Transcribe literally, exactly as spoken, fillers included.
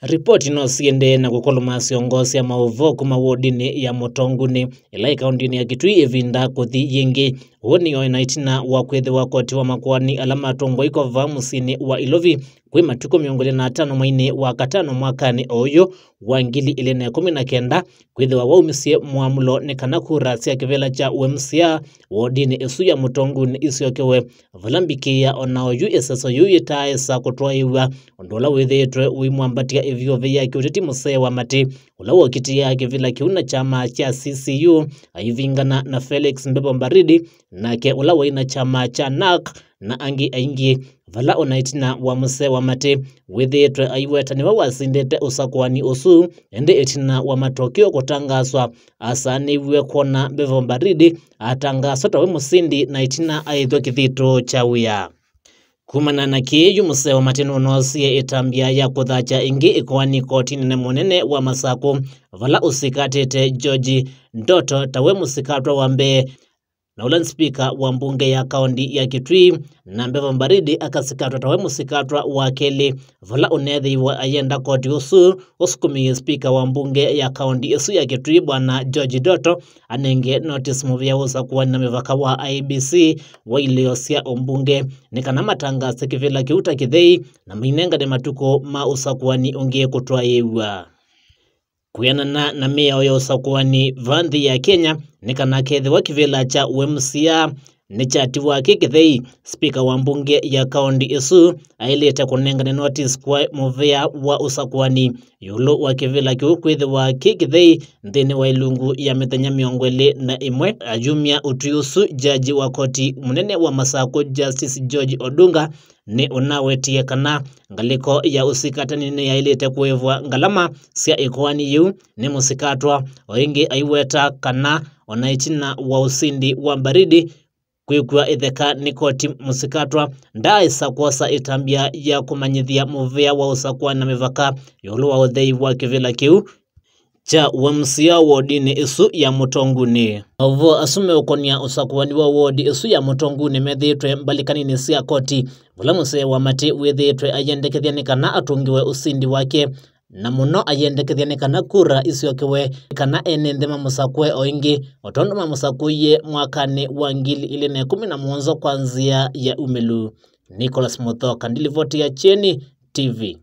Ripoti no siendee na kũkũlũma syongo sya maũvoo kuma wodinĩ ya Mũtongunĩ, ĩla ĩ kaũndĩnĩ ya Kitui ĩvinda kũthi yĩngĩ. Ũũ nĩ o na ĩtina wa kwĩthĩwa koti wa makoani ala matũngwa ikova mũsyĩnĩ wa Ilovi kwĩ matukũ mĩongo ĩlĩ na atano mweinĩ wa katano mwakanĩ o ũyũ wa ngili ilĩ na ikũmi na kenda, kwĩthĩwa waumisye mũamũlo nĩ kana kura sya kĩvĩla kya U M C A wodinĩ ĩsu ya Mũtongunĩ isyokewe, vala mbikĩĩa o na oyu ĩseso yĩu yĩtaaĩsa kũtwaĩĩw'a, ũndũ ũla wĩthĩĩtwe ũimwambatya ĩvyũvĩ ya kĩũteti mũsee wa Matĩ, ũla wokitĩaa kĩvĩla kĩu na kyama kya C C U, aivingana na Felix Mbevo Mbaridi, nake ũla waĩ na kyama kya NARC, na angĩ aingĩ, vala o na ĩtina wa mũsee wa Matĩ wĩthĩĩtwe aiweta nĩwe wasindĩte ũsakũani ũsu, ĩndĩ ĩtina wa matokeo kũtangaswa, asaanĩw'e kwona Mbevo Mbaridi atangaswa tawe mũsindi na ĩtina aĩthw'a kĩthito kya wĩa. Kumana na kĩĩ, yu mũsee wa Matĩ nũnoosie ĩtambya ya kũthakya ĩngĩ ĩkoani koti nene mũnene wa Masakũ, vala ũsikatĩte George Ndoto tawe mũsikatwa wa mbee, na ũla nĩ spika wa mbunge ya kaũndi ya Kitui, na Mbevo Mbaridi akasikatwa tawe mũsikatwa wa kelĩ, vala ũneethĩiwe ayenda koti ũsu ũsukumĩie spika wa mbunge ya kaũndi ĩsu ya Kitui, Bwana George Ndoto, anenge notice mũvĩa wa ũsakũani na mĩvaka wa I E B C wa ilĩo sya ũmbunge, nĩ kana matangase kĩvĩla kĩu ta kĩthei na mainengane matukũ ma ũsakũani ũngĩ kũtwaĩĩw'a. Kwĩanana na mĩao ya ũsakũani va nthĩ ya Kenya, nĩ kana kethĩwa kĩvĩla kya U M C A nĩkyatiwa kĩ kĩthei, spika wa mbunge ya kaũndi ĩsu aĩlĩte kũnengane notice kwa mũvĩa wa ũsakũani ĩũlũ wa kĩvĩla kĩu kwĩthĩwa kĩ kĩthei nthĩnĩ wa ilungu ya mĩthenya mĩongo ĩlĩ na ĩmwe. Ayumya ũtwi ũsu, jaji wa koti mũnene wa Masakũ, Justice George Odunga, nĩ ũnawetie kana ngalĩko ya ũsikatani nĩyaĩlĩte kũĩvwa ngalama sya ĩkoani yĩu nĩ mũsikatwa. O ĩngĩ aiweta kana o na ĩtina wa ũsindi wa Mbaridi kwĩkw'a ĩtheka nĩ koti, mũsikatwa ndaaĩsa kwosa ĩtambya ya kũmanyĩthya mũvĩa wa ũsakũani na mĩvaka ĩũlũ wa ũthei wa kĩvĩla kĩu kya U M C A wodinĩ ĩsu ya Mũtongunĩ. Maũvoo asu meũkonia ũsakũani wa wodi ĩsu ya Mũtongunĩ methĩĩtwe mbalĩkanĩnĩ sya koti, vala mũsee wa Matĩ wĩthĩĩtwe ayendekethya nĩ kana atũngĩwe ũsindi wake, na mũno ayendekethya nĩ kana kura isyokewe, kana ene nthĩ mamũsakũe o ĩngĩ, o tondũ mamũsakũie mwakanĩ wa ngili ilĩ na ĩkũmi na mũonza kwa nzĩa ya umĩlu. Nicholas Mũthoka, ndilivoti ya Kyeni T V.